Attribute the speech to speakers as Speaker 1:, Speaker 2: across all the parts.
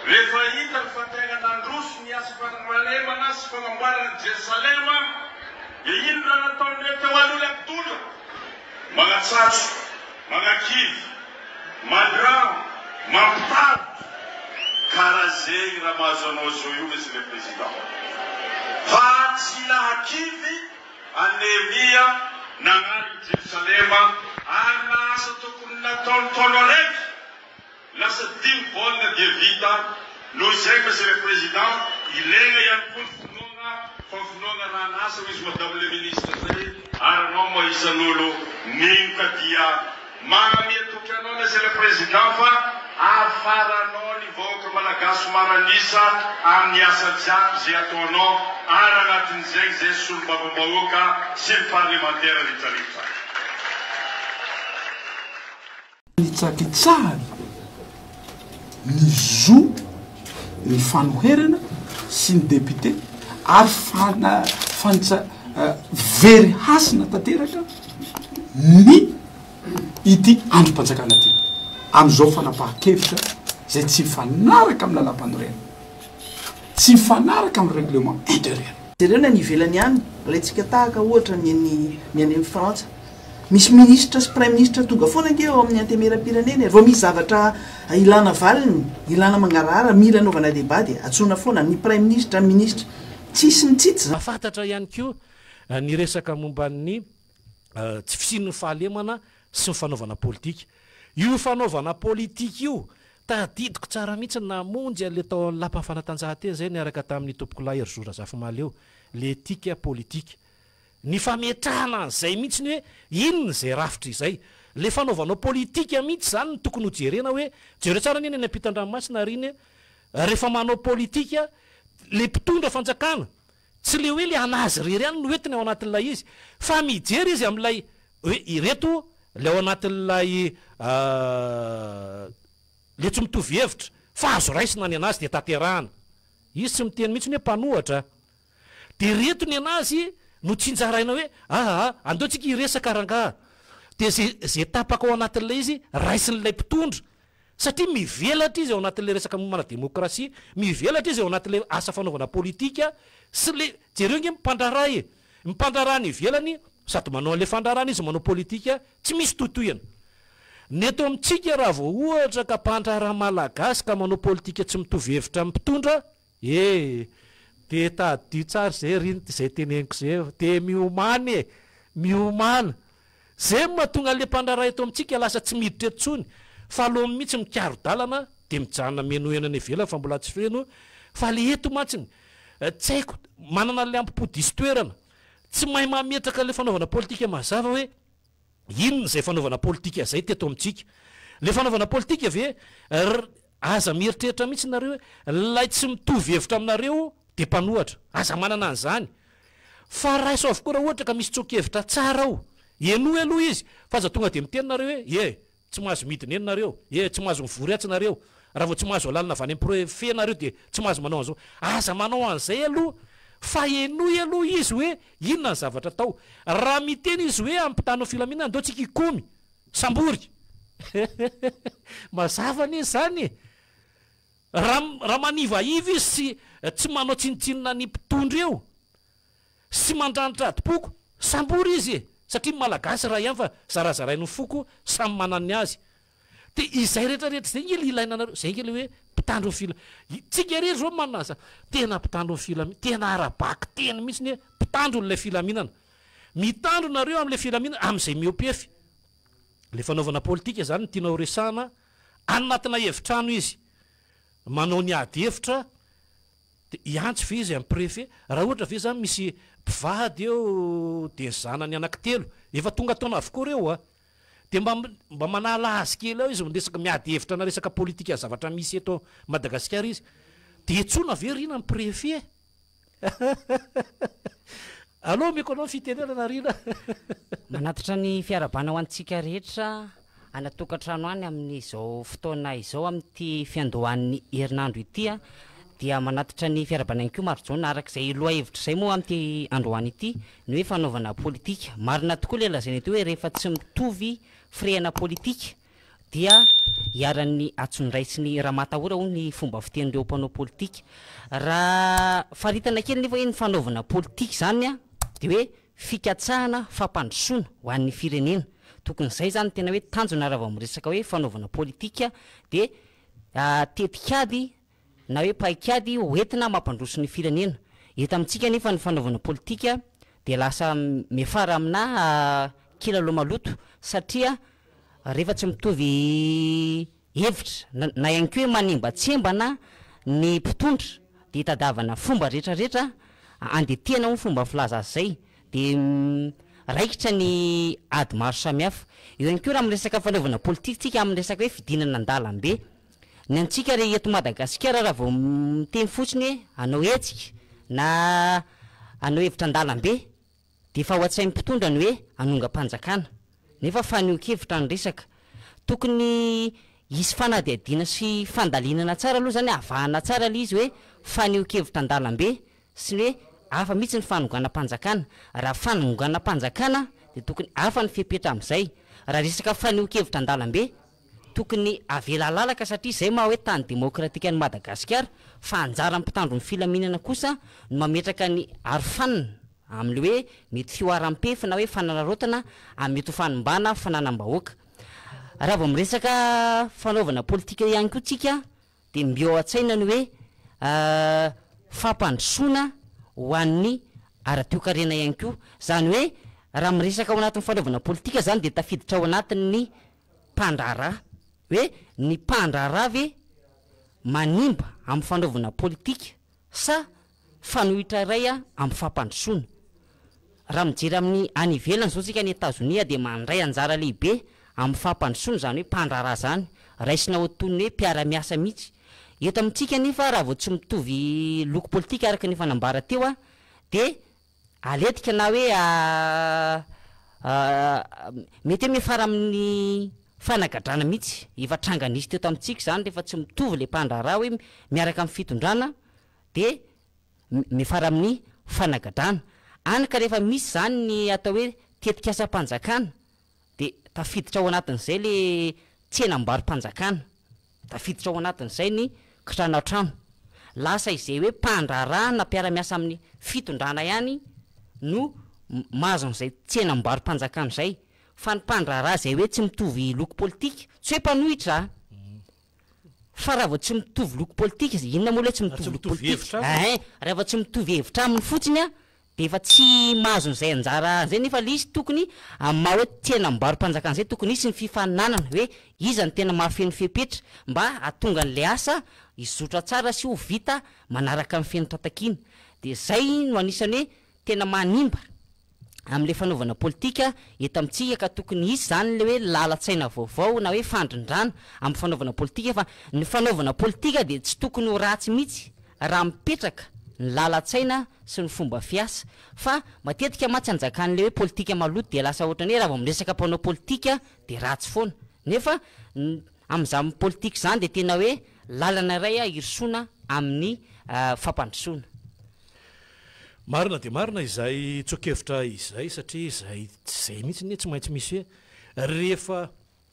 Speaker 1: Rehefa hitany fa tegna nandroso ny asa fanamaremana sy fagnamboarana an'i Jerosalema, dia inona nataon'ireo teo aloha ilay mpitondra? Magnatsatso, magnakivy, mandraho, mampitahotra. Karaha zegny raha mahazo anao zao io Monsieur le Président. Fa tsy nahakivy an'i Nehemia nagnary i Jerosalema ary naha asa tokony nataony taona araiky. Lasa dimy volana dia vita, noho izay Monsieur le Président, ilaina ihany koa ny finoana fa finoana raha an'asa hoy izy Madame le Ministre zay ary anao moa isan'olo mino ka dia manamia toky anao Monsieur le Président fa afaranao ny vahoaka Malagasy maro an'isa amin'ny asa jiaby zay ataonao ary anatin'izay zay solombavambahoaka sy ny parlemantera retraretra.
Speaker 2: Nitsakitsahany ny zo ny fanoherana sy ny député ary fana fanitsa very hasina tanteraka ny ity andrim-panjakana ity amin'izao fanapahan-kevitra izay tsy mifanaraka amin'ny lalàmpanorenana, tsy mifanaraka amin'ny règlement intérieur.
Speaker 3: Jereo ny any ivelany any, alaintsika tahaka ohatra ny any ny any Frantsa. Misy minisitra sy praiminisitra tonga foana ange ao amin'ny antemieram-pirenena e! Vao misy zavatra ilana valiny, ilana mangarahara, mila anaovana débat dia antsoina foana ny praiminisitra, ny minisitra. Tsisy mitsitsy izany.
Speaker 4: Fantatra ihany koa ny resaka momba ny tsy fisian'ny fahalemana sy ny fanaovana politika. Io fanaovana politika io, tadidiko tsara mihitsy namonjy an'ilay tao amin'ny lapan'ny fanatanjahantena izay niaraka tamin'ny Itompokolahy Herizo Razafimahaleo, l'éthique politique. Ny fametrahana an'izay mihitsy ny hoe inona izay rafitra izay. Ilay fanaovanao politika mihitsy izany no tokony ho jerena hoe, jereo tsara anie ny any ampitan-dranomasina ary iny rehefa manao politika ilay mpitondra fanjakana, tsy ilay hoe ilay an'azy irery ihany no entiny ao anatin'ilay izy fa mijery izy amin'ilay hoe ireto ilay ao anatin'ilay ilay tsy mitovy hevitra fa azo raisina ny an'azy dia tanterahana. Izy tsy miteny mihitsy ny hoe mpanohatra. Dia reto ny anazy no tsinjaraina hoe aa andeo tsika hiresaka rangaha. Dia ze ze tapaka ao anatin'ilay izy raisin'ilay mpitondra. Satria mivelatra izy ao anatin'ilay resaka momba na demokrasia, mivelatra izy ao anatin'ilay asa fanaovana politika sy le, jereo nge ny mpandraharaha e! Ny mpandraharaha any ivelany sady manao an'ilay fandraharahana izy manao politika, tsy misy tohitohina. Ny eto amintsika raha vao ohatra ka mpandraharaha malagasy ka manao politika tsy mitovy hevitra amin'ny mpitondra, E! Dia tadidio tsara izay ry izay teneniko izay fa dia miomàna e! Miomàna! Izay no mahatonga an'ilay mpandraharaha eto amintsika lasa tsy miditra eto intsony fa aleony mihitsy mikaro-dalana dia mijanona mihenoheno any ivelany fa mbola tsy feno fa ilay eto mantsiny tsy haiko manana an'ilay ambo-po diso toerana tsy mahay mametraka an'ilay fanaovana politika mazava hoe Inona izay fanaovana politika izay teto amintsika? Ilay fanaovana politika ve ry aza mieritreritra mihitsy nareo hoe ilay tsy mitovy hevitra aminareo dia mpanohatra. Aza manana an'izany. Fa raiso avokoa raha ohatra ka misy tsoa-kevitra tsara ao. Henoy aloha izy fa aza tonga dia miteny nareo hoe eh tsy mahazo midina eny nareo, eh tsy mahazo mivory atsy nareo, raha vao tsy mahazo alalana avy any amin'ny préfet nareo dia tsy mahazo manao an'izao. Aza manao an'izay aloha fa henoy aloha izy hoe Inona ny zavatra atao? Raha miteny izy hoe ampitano filaminana andao tsika hikomy. Sambory. Mazava anie izany e. Raha raha manivaiva izy sy tsy manao tsinontsinona ny mpitondra eo sy mandranitra adim-poko, sambory izy e. Satria ny Malagasy iray ihany fa zarazarain'ny foko samy manana ny azy. Dia izay rehetra rehetra izay nge le ilaina anareo, izay nge le hoe mpitandro ny fila, tsika irery zao manana an'izany, tena mpitandro ny filaminana, tena ara-bakiteny mihitsy ny hoe mpitandro an'ilay filaminana. Mitandro nareo amin'ilay filaminana, amin'izay mihoa-pefy. Ilay fanaovana politika izany no tiana ho resahana, any anatina efitrano izy manao ny ady hevitra, dia hiantso ve izy amin'ny préfet? Raha ohatra ve izany misy mpivady eo dia ny zanany anankitelo, efa tonga taona avokoa ireo a! Dia mba mba manala azy kely ao izy miresaka miady hevitra na resaka politika zavatra misy eto Madagasikara izy. Dia antsoina ve Rina ny préfet? Aleo omeko anao ny fitenenana Rina.
Speaker 5: Manatitra ny fiarahabana ho antsika rehetra any an-tokantrano any amin'izao fotoana izao amin'ity fiandohan'ny herinandro ity dia manatitra ny fiarahabana ihany koa Marijaona araka izay lohahevitra izay moa amin'ity androany ity Ny hoe fanaovana politika. Marina tokoa ilay lazaina teo hoe rehefa tsy mitovy firehana politika dia Iharan'ny antsondray sy ny ramatahora hoy ny fomba fitenin'ireo mpanao politika. Raha faritana kely nefa hoe ny fanaovana politika izany dia hoe fikatsahana fampandrosoana ho an'ny firenena. Tokony izay izany no tena hoe tanjona raha vao miresaka hoe fanaovana politika dia tetikady na hoe paikady ho entina mampandroso ny firenena. Eto amintsika anefa ny fanaovana politika dia lasa miafara aminà kilalao maloto satria rehefa tsy mitovy hevitra na ihany koa hoe manembatsembana ny mpitondra dia itadiavana fomba rehetrarehetra andetehana hoy ny fomba filaza azy izay dia raikitra ny ady maro samihafa. Eo ihany koa raha miresaka fanaovana politika tsika amin'ny resaka hoe fidinana an-dalambe. Ny antsika re eto Madagasikara raha vao miteny fotsiny hoe hanao hetsika na hanao hevitra an-dalambe dia efa ao an-tsain'ny mpitondra ny hoe hanongam-panjakana. Nefa fanehoan-kevitra ny resaka. Tokony hisy fanadihadiana sy fandalinana tsara aloha izany, avahana tsara ilay izy hoe fanehoan-kevitra an-dalambe sy ny hoe hafa mihitsy ny fanonganam-panjakana. Raha fanonganam-panjakana dia tokony hafa ny fepetra amin'izay. Raha resaka fanehoan-kevitra an-dalambe, tokony avela halalaka satria izay maha hoe tany demokratika an'i Madagasikara fa anjaran'ny mpitandro ny filaminana kosa no mametraka ny arofanina amin'ilay hoe mety fihoaram-pefy na hoe fanararaotana amin'ny mety ho fanimbana fananam-bahoaka. Raha vao miresaka fanaovana politika ihany koa tsika dia mby ao an-tsaina ny hoe fampandrosoana ho an'ny ara-toekarena ihany koa. Izany hoe raha miresaka ao anatin'ny fanaovana politika izany dia tafiditra ao anatin'ny mpandraharaha. Hoe ny mpandraharaha ve manimba amin'ny fanaovana politika sa fanohitra iray amin'ny fampandrosoana? Raha mijery amin'ny any ivelany izao isika any Etazonia dia mandray anjara lehibe amin'ny fampandrosoana izany hoe mpandraharaha izany, raisina ho toy ny hoe mpiara-miasa mihitsy. Eto amintsika anefa raha vao tsy mitovy loko politika araka ny efa nambara teo dia aletika na hoe mety hoe miafara amin'ny fanagadrana mihitsy. Efa tranga nisy teto amintsika izany rehefa tsy mitovy ilay mpandraharaha hoe miaraka amin'ny fitondrana dia miafara amin'ny fanagadrana. Any ka rehefa misy izany ny atao hoe tetikasam-panjakana dia tafiditra ao anatin'izay ilay tsenam-baro-panjakana, tafiditra ao anatin'izay ny kitranoantrano. Lasa izay hoe mpandraharaha na mpiara-miasa amin'ny fitondrana ihany no mahazo an'izay tsenam-baro-panjakana izay. Fa ny mpandraharaha izay hoe tsy mitovy loko politika, tsy hoe mpanohitra a! Fa raha vao tsy mitovy loko politika, inona moa ilay tsy mitovy loko politika? Ein, raha vao tsy mitovy hevitra aminy fotsiny an, dia efa tsy mahazo an'izay anjara izay nefa ilay izy tokony amin'ny maha hoe tsenam-barom-panjakana izay tokony hisy ny fifaninanana hoe iza no tena mahafeno fepetra mba hahatonga an'ilay asa hizotra tsara sy ho vita manaraka ny fenitra takiana. Dia izay no anisan'ny hoe tena manimba amin'ilay fanaovana politika eto amintsika ka tokony hisy izany ilay hoe lalan-tsaina vaovao na hoe fandrindrana amin'ny fanaovana politika fa ny fanaovana politika dia tsy tokony ho ratsy mihitsy raha mipetraka ny lalan-tsaina sy ny fomba fiasa fa matetika mantsy anjakan'ilay hoe politika maloto dia lasa ohatran'ny hoe raha vao miresaka mpanao politika dia ratsy foana nefa amin'izany politika izany dia tena hoe lalana iray hirosoana amin'ny fampandrosoana.
Speaker 4: Marina dia marina izay tsoa-kevitra izay satria izay izay mihitsy anie tsy maintsy misy hoe rehefa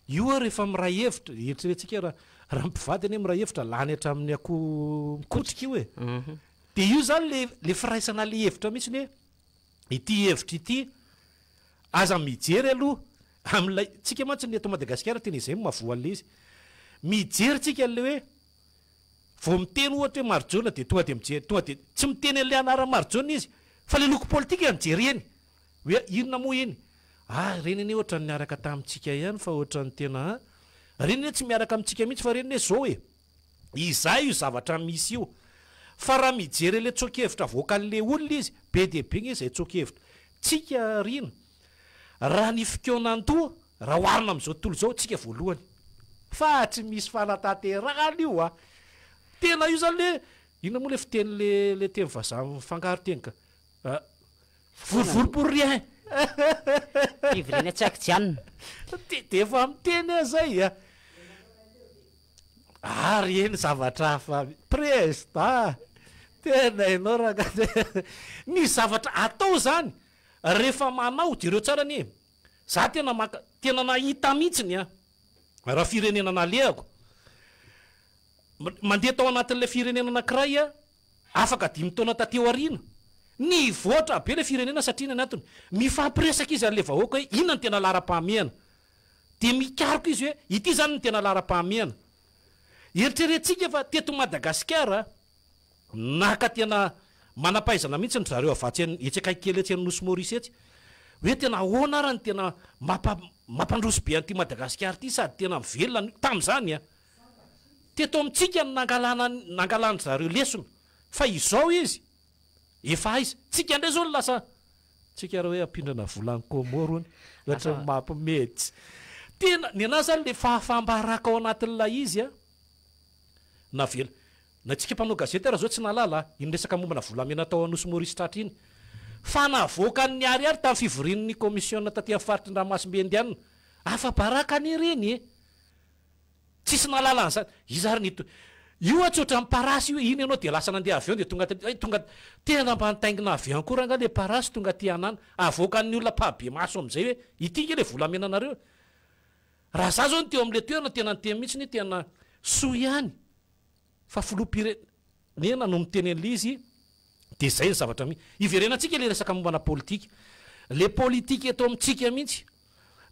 Speaker 4: io ary rehefa miray hevitra, eritreretintsika raha raha mpivady anie miray hevitra lany hatramin'ny akoho mikotrika io e! Dia io izany le le firaisana le hevitra mihitsy hoe ity hevitra ity aza mijery aloha amin'ilay, tsika mantsy ny eto Madagasikara tena izay no mahavoa an'ilay izy, mijery tsika an'ilay hoe Vao miteny ohatra hoe Marijaona dia tonga dia mijery, tonga dia tsy miteny an'ilay anaran'i Marijaona izy fa ilay loko politika no jereny hoe inona moa iny? Ah ireny anie ohatran'ny niaraka tamintsika ihany fa ohatran'ny tena an! Ireny anie tsy miaraka amintsika mihitsy fa ireny anie zao e! Izay io zavatra misy io. Fa raha mijery an'ilay tsoa-kevitra avoakan'ilay olona izy, be dia be nge izay tsoa-kevitra. Tsika Rina, Raha ny fikaonan-doha, raha oharina amin'izao tontolo izao, tsika voalohany. Fa tsy misy fanatanterahana io a! Tena io zany le, inona moa le fiteny le le teny vazaha mifangaro teny ka, vorivory pour rien.
Speaker 5: Fivoriana tsy ankijanona.
Speaker 4: De de efa miteny aho zay a! Ary eny zavatra hafa, Prezda! Tena ianao rangahy, ny zavatra atao zany Rehefa manao, jereo tsara anie e! Za tena maka, tena nahita mihitsiny an! Raha firenena nalehako, mandeha tao anatin'ilay firenena anankiray aho, afaka dimy taona taty aoriana, nivoatra be ilay firenena satria inona ny antony? Mifampiresaka izy an'ilay vahoaka hoe inona no tena laharam-pahamehana. Dia mikaroka izy hoe ity izany no tena laharam-pahamehana. Eritreretintsika fa teto Madagasikara, Naka tena manam-pahaizana mihitsy ry zareo avy atsy etsy akaiky kely etsy Nosy Maurice etsy hoe tena ahoana ara no tena mampa mampandroso be an'ity Madagasikara ity sady tena mivelona ny tamin'izany an! Teto amintsika no nangalana nangalan-dry zareo lesona fa izao izy efa aiza? Tsika indray izao no lasa tsika raha hoe ampindrana vola any Comores hono ohatran'ny mampimety. Tena ny anah zany le fahafaham-baraka ao anatin'ilay izy an! Navela. Na tsika mpanao gazety ara zao tsy nahalala iny resaka mombana volamena tao Anosy Maurice tratra iny. Fa navoakan'ny ariary tamin'ny fivorian'ny komisiona taty amin'ny faritry ny ranomasimbe Indiana. Afa-baraka anie ireny e! Tsisy nahalala an'izany. Iza ary nito. Io a tsy ohatran'ny parasy io, iny ianao dia lasa nandeha avion dia tonga taty, tonga, tena mba nitaingina avion koa rangaha le parasy tonga aty anana. Avoakan'ny olona ampahibemaso amin'izay hoe ity nge le volamenanareo. Raha za zao no teo amin'le toerana tena niteny mihitsy hoe tena soa ihany fa filoham-pirenena no miteny an'le izy de zay ny zavatra mi-, hiverenantsika le resaka mombana politika, le politika eto amintsika mihitsy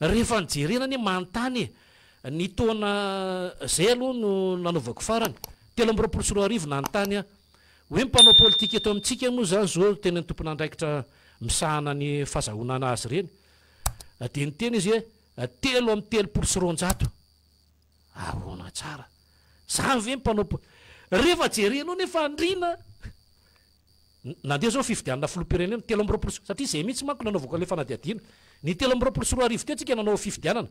Speaker 4: rehefa ny jerena anie manontany e, ny taona zay aloha no nanaovako farany, 2023 nanontany aho hoe ny mpanao politika eto amintsika moa zany zao tena ny tompon'andraikitra misahana ny fazahoana azy ireny de niteny izy hoe 233. Ahoana tsara? Zany ve ny mpanao po-, rehefa jerenao nefa andriana nandeha zao ny fifidianana filoham-pirenena 23 sy, satria zay mihitsy manko nanaovako an'ilay fanadihadiana, ny 2023 teo tsika nanao fifidianana,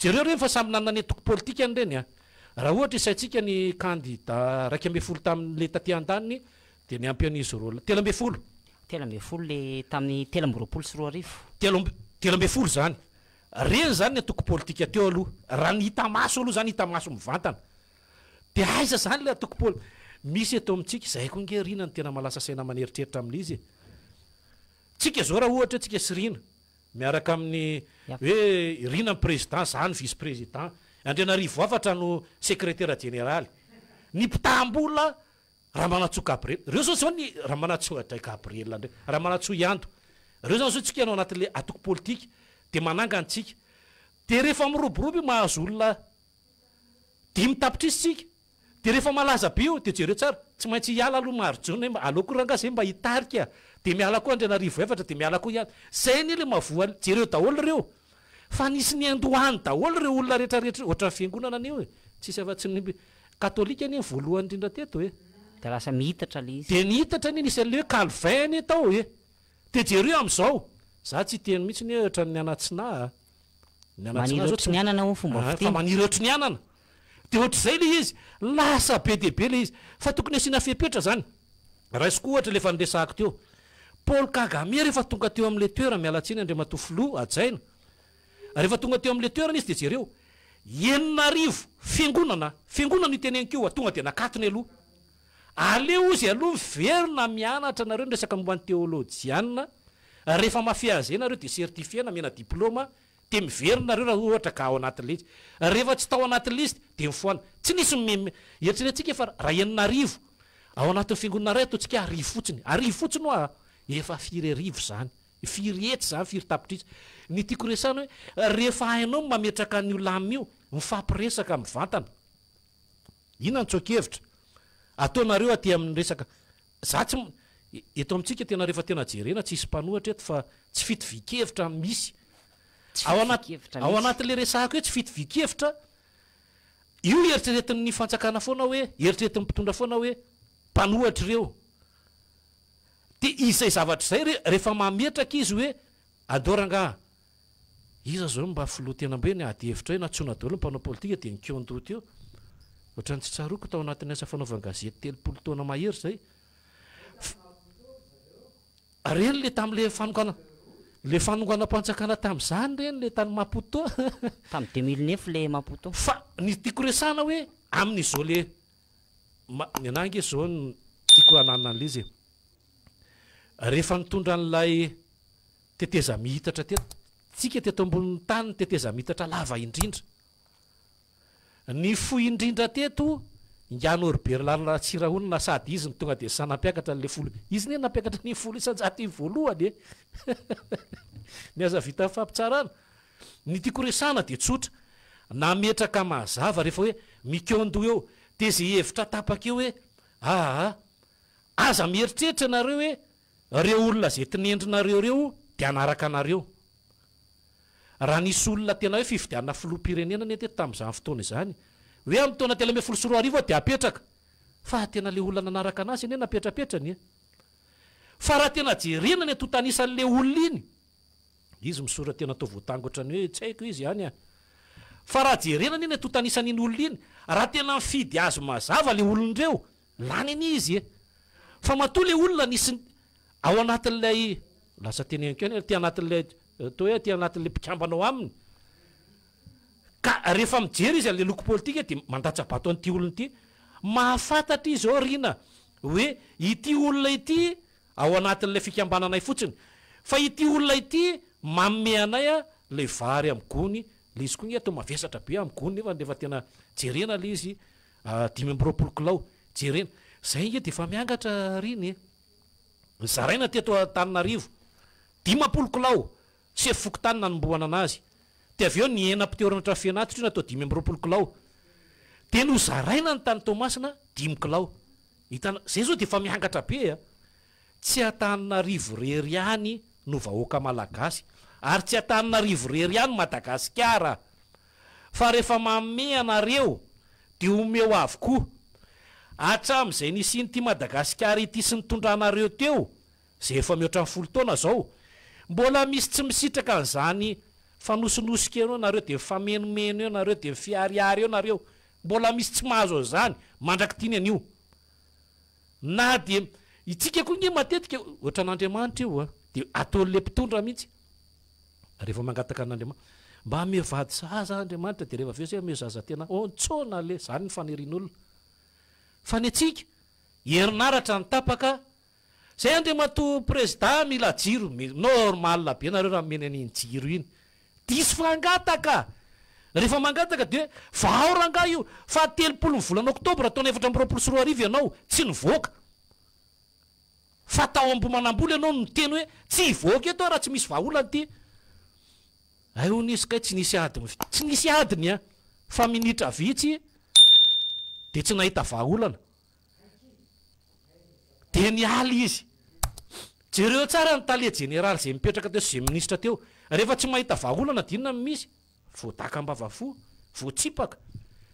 Speaker 4: jereo ireny fa samy nanana ny antoko politikany ireny an, raha ohatra isaintsika ny kandida 11 tamin'ilay taty andaniny dia niampy an'izy roa lahy, 13.
Speaker 5: 13 le tamin'ny 2023.
Speaker 4: Telo amby, 13 izany. Reny zany ny antoko politika teo aloha, raha ny hita maso aloha zany, hita maso mivantana. De aiza zany le antoko poli-, misy eto amintsika, zay koa nge Rina no tena mahalasa saina aman'eritreritra amin'izy e. Tsika zao raha ohatra hoe tsika sy Rina, miaraka amin'ny hoe Rina ny président, za ny vice président, Andrianarivo Hafatra no secrétaire jeneraly. Ny mpitam-bola Ramanantsoa Gabriel, reo zao zao ny Ramanantsoa dray Gabriel ndray, Ramanantsoa Iando, reo zany zao tsika no anatin'le antoko politika de manangana tsika, de rehefa miroborobo io mahazo olona 5 tapitrisa tsika, de rehefa malaza be io de jereo tsara, tsy maintsy hiala aloha Maharijona hoe aleo koa rangah zay mba hitarika, de miala koa Andrianarivo efatra de miala koa Iando, zay anie le mahavoa jereo daholo reo. Fa nisy niandohany daholo ireo olona rehetra rehetra ireo, ohatran'ny fiangonana anie io e, tsisy afa-tsy ny katolika anie ny voalohany indrindra teto e.
Speaker 5: Dia lasa mihitatra ilay izy.
Speaker 4: Dia nihitatra anie, nisy an'ilay hoe Calvin anie tao e. Dia jereo amin'izao, za tsy hiteny mihitsy hoe ohatran'ny anantsinahy a, ny
Speaker 5: anantsinahy Maniry
Speaker 4: zao tsy
Speaker 5: ohatry ny anana hono fomba
Speaker 4: fa
Speaker 5: fiteny.
Speaker 4: maniry ohatry ny anana. Dia ohatr'izay ilay izy, lasa be dia be ilay izy. Fa tokony asiana fepetra izany. Raisiko ohatra ilay efa niresahako teo. Paul Kagame rehefa tonga teo amin'ilay toerana, miala tsiny Andriamatoa Filoha hajaina, rehefa tonga teo amin'ilay toerana izy dia jereo, 6000 fiangonana, fiangonana io teneniko io, tonga dia nakatony aloha. Aleo ozy aloha miverina mianatra nareo ny resaka momba ny teolojiana, rehefa mafia an'izay nareo dia certifier na mena diploma, Dia miverina nareo raha ohatra ka ao anatin'ilay izy. Rehefa tsy tao anatin'ilay izy dia mifohana. Tsy nisy mime, eritreretintsika fa raha 6000 ao anatin'ny fiangonana iray ataontsika arivo fotsiny, arivo fotsiny hoa a! Efa firy arivo izany? Firy hetsy izany? Firy tapitrisa? Ny tiako resahina hoe rehefa hainao ny mametraka an'io lamina io, mifampiresaka mivantana. Inona ny tsoa-kevitra ataonareo aty amin'ny resaka Za tsy eto amintsika tena rehefa tena jerena tsisy mpanohatra eto fa tsy fitovian-kevitra misy.
Speaker 5: Tsy
Speaker 4: Ao anaty
Speaker 5: fitovian-kevitra
Speaker 4: ao
Speaker 5: mihitsy.
Speaker 4: anatin'le resahako hoe tsy fitovian-kevitra, io eritreretin'ny fanjakana foana hoe, eritreretin'ny mpitondra foana hoe mpanohatra ireo. Dia izay zavatra izay re rehefa mametraka izy hoe andao rangaha, Iza zao no mba filoha tena mba hoe niady hevitra hoe nantsoina daholo ny mpanao politika dia nikaon-doha teo? Ohatran'ny tsy tsaroako tao anatin'ny asa fanaovan-gazety 30 taona mahery izay. Reny le tamin'le fanongana le fanonganam-panjakana tamin'izany reny le tany Maputo.
Speaker 5: Tamin'ny 2009 le Maputo.
Speaker 4: Fa ny tiako resahana hoe amin'izao le ny anah ange zao no tiako hananana an'ilay izy e. Rehefa nitondra an'ilay Tetezamiitatra teto. Tsika teto ambonin'ny tany ny tetezamiitatra lava indrindra. Ny fohy indrindra teto, Ingahy Norbert Lalana Ratsirahonana sady izy no tonga dia sahy nampiakatra an'ilay folo, izy anie nampiakatra an'iny 10% iny voalohany e! Ny aza vita fampitsarana. Ny tiako resahana dia tsotra, nametraka mazava rehefa hoe mikaon-doha eo, dia izay hevitra tapaka eo hoe aa, aza mieritreritra ianareo hoe ireo olona izay tinendrinareo ireo dia hanaraka anareo. Raha nisy olona tena hoe fifidianana filoham-pirenena anie teto tamin'izany fotoana izany, hoe amin'ny taona 2013 aho dia hapetraka, fa tena ilay olona nanaraka an'azy anie napetrapetrany e! Fa raha tena jerena ny antontan'isan'ilay olona iny, izy misoratra tena toa voatango ohatran'ny hoe tsy haiko izy any an! Fa raha jerena anie ny antontan'isan'iny olona iny, raha tena nifidy azy mazava ilay olona ireo, lany anie izy e! Fa matoa ilay olona nisy ao anatin'ilay, lasa teneniko ihany, aty anatin'ilay Toa hoe aty anatin'ilay mpikambana ao aminy. Ka rehefa mijery izy an'ilay loko politika dia mandatsa-bato an'ity olona ity. Mahafantatra izy ao aoriana hoe ity olona ity ao anatin'ilay fikambananay fotsiny. Fa ity olona ity manome anay ilay vary amin'ny gony. Ilay izy koa ange atao mavesatra be amin'ny gony nefa rehefa tena jerena ilay izy 25 kilao. Jerena. Izay ange dia efa miangatra ry iny e. Nozaraina teto Antananarivo. 50 kilao, sefo fokontany nanombohana anazy. Dia avy eo nihena mpiteorana fenatitra io natao 25 kilao. Dia nozaraina ny tany Toamasina dimy kilao. Hitana, zay zao dia efa miangatra be a! Tsy Antananarivo irery ihany no vahoaka malagasy, ary tsy Antananarivo irery ihany Madagasikara. Fa rehefa manome anareo dia omeo avokoa. Hatramin'izay nisian'ity Madagasikara ity sy nitondranareo teo, izay efa mihoatra ny folo taona izao, mbola misy tsy misitraka an'izany fanosinosikena eo nareo dia mifamenomeno eo nareo dia mifiharihary eo nareo, mbola misy tsy mahazo an'izany mandrak'ity ny anio. Na dia itsika koa nge matetika ohatran'Andriamanitra io a, dia ataon'ilay mpitondra mihitsy rehefa mangataka an'Andriamanitra mba ameo vady sahaza aho Andriamanitra dia rehefa avy eo zay ameo zaza tena ontsona le, zany ny fanirian'olona. Fa ny antsika herinaratra ny tapaka Zay Andriamatoa Prezida mila jiro, normal be nareo raha omeny an'iny jiro iny. Diso fangataka! Rehefa mangataka dia hoe vahao rangahy io, faha 30 ny volana oktobra taona 2024 ianao tsy nivoaka. Fa tao Ambohimanambola ianao no niteny hoe tsy hivoaka eto aho raha tsy misy vahaolana ity. Hay hono izy kay tsy nisy adiny, tsy nisy adiny an! Fa minitra vitsy dia tsy nahita vahaolana. Dia niala izy. Jereo tsara ny tale jeneraly izay mipetraka teo sy izay minisitra teo. Rehefa tsy mahita vahaolana dia inona no misy? Voadaka am-bavafo, voatsipaka.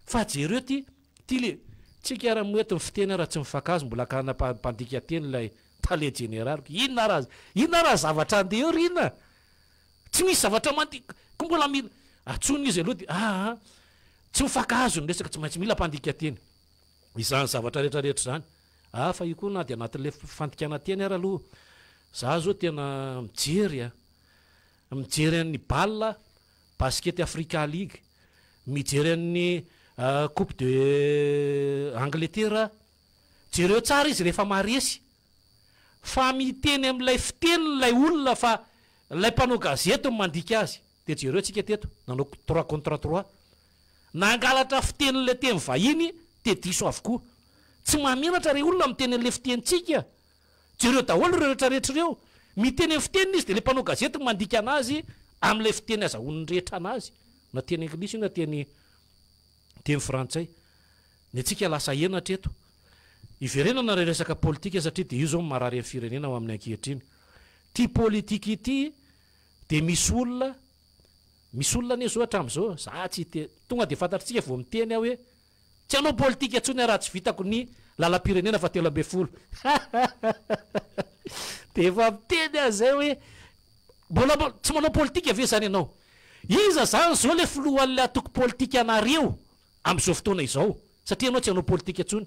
Speaker 4: Fa jereo ity, ity le, tsika ary moa eto ny fiteny ary tsy mifankahazo mbola hakana mpandika teny ilay tale jeneraly. Inona ary, inona ary zavatra andeha eo ry inona? Tsy misy zavatra mandeha, ko mbola mila, antsoina izy aloha dia aa, tsy mifankahazo ny resaka, tsy maintsy mila mpandika teny. Izany zavatra rehetra rehetra izany. Ah fa io koa na dia anatin'ilay fandikana teny ara aloha, za zao tena mijery a! Mijery an'ny bal, basket Africa League, mijery an'ny coupe de Angleterre, jereo tsara izy rehefa maharesy fa miteny amin'ilay fiteniny ilay olona fa ilay mpanao gazety no mandika azy. Dia jereo tsika teto, nanao trois contre trois. Nangalatra fitenin'ilay teny vahiny dia diso avokoa. Tsy mahamenatra re olona miteny an'ilay fitenintsika. Jereo daholo ireo rehetra rehetra ireo. Miteny amin'ny fiteniny izy dia ilay mpanao gazety no mandika anazy amin'ilay fiteny azahoan'ny rehetra anazy. Na teny anglisy io na teny teny frantsay. Ny antsika lasa henatra eto. Iverenana ilay resaka politika satria dia io izao no marary an'ny firenena ho amin'ny ankehitriny. Ity politika ity dia misy olona Misy olona anie zao hatramin'izao, za tsy te, tonga dia fantatritsika vao miteny aho hoe tsy hanao politika intsony aho raha tsy vitako ny lalam-pirenena faha 13. Dia efa miteny aho zay hoe mbola tsy manao politika ve zany ianao? Iza zany zao le filohan'ilay antoko politika anareo amin'izao fotoana izao satria ianao tsy hanao politika intsony?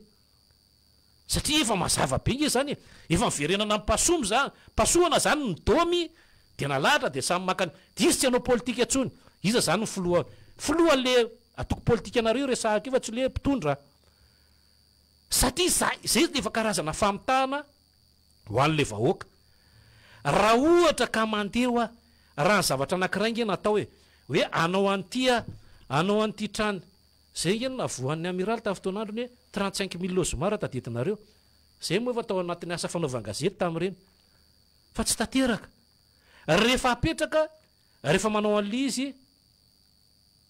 Speaker 4: Satria efa mazava be nge zany e! Efa niverenana am pasomy za, pasohana zany ny domy de nalahatra de samy maka ny, de izy tsy hanao politika tsony, iza zany ny filoha, filoha le antoko politikanareo io resahako io fa tsy le mpitondra a! Satria za, zay efa karazana famitahana ho anle vahoaka. Raha ohatra ka mandeha hoa, raha ny zavatra anakiray nge natao e, hoe hanao an'ity aho, hanao an'ity trano. Zay ange no nahavoan'ny Amiraly tamin'ny fotoan'androny hoe 35 mille logements raha tadidinareo. Zay moa efa tao anatin'ny asa fanaovan-gazety tamin'ireny. Fa tsy tanteraka. Rehefa apetraka, rehefa manao an'ilay izy,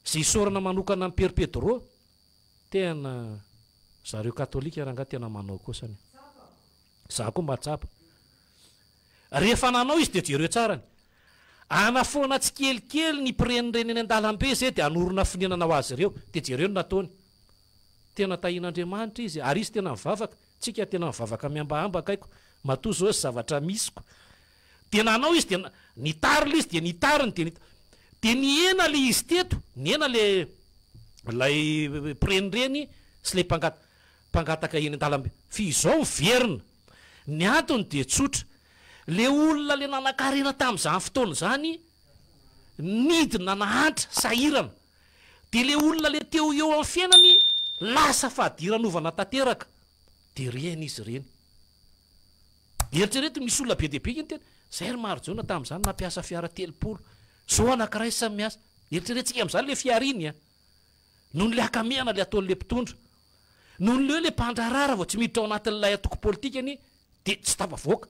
Speaker 4: izay isaorana manokana an'i Père Pedro, tena zareo katolika rangahy tena manao kosany. Za koa mahatsapa. Rehefa nanao izy dia jereo tsara ny. Hanafoana tsikelikely ny mpirenireny eny an-dalambe izay dia hanorina fonenana ho azy ireo. Dia jereo ny nataony. Tena tahian'Andriamanitra izy ary izy tena mivavaka. Tsika tena mivavaka mihambahamba akaiko. Matoa zao zavatra misy ko. Dia nanao izy dia nitarina izy dia nitariny dia dia nihena le izy teto, nihena le ilay mpirenireny sy ilay mpangataka eny an-dalambe. F'izao miverina. Ny antony dia tsotra. Le olona le nanankarena tamin'izany fotoana izany nidina nahantra, sahirana. Dia le olona le teo eo amin'ny fiainany lasa fadiranovana tanteraka. Dia reny izy ireny. Eritrereto misy olona be dia be niteny, zay ry Marijaona tamin'izany nampiasa fiara 30, zao anankiray samy miasa. Eritreretintsika amin'izany le fiara iny a. Noho ny le hakamehana le ataon'le mpitondra. Noho ny le hoe le mpandraharaha raha vao tsy miditra ao anatin'ilay antoko politika anie dia tsy tafavoaka.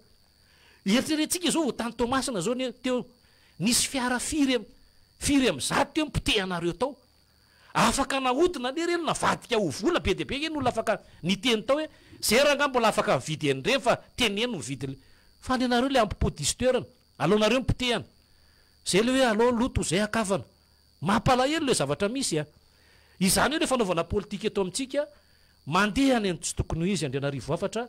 Speaker 4: Eritreretintsika izao vao tany Toamasina izao anie teo nisy fiara firy firy amby zato teo nipotehanareo tao. Afaka nahodina anie ireny navadika ho vola be dia be ange ny olona afaka niteny tao hoe zay rangahy mbola afaka mividy an'ireny fa teneno ny vidiny. Fa ny anareo le ampipo diso toerana. Aleonareo ny potehana. Zay le hoe aleo loto zay akavana. Mampalahelo le zavatra misy a! Izany hoe le fanaovana politika eto amintsika mandeha any amin'ny tsy tokony ho izy Andrianarivo hafatra.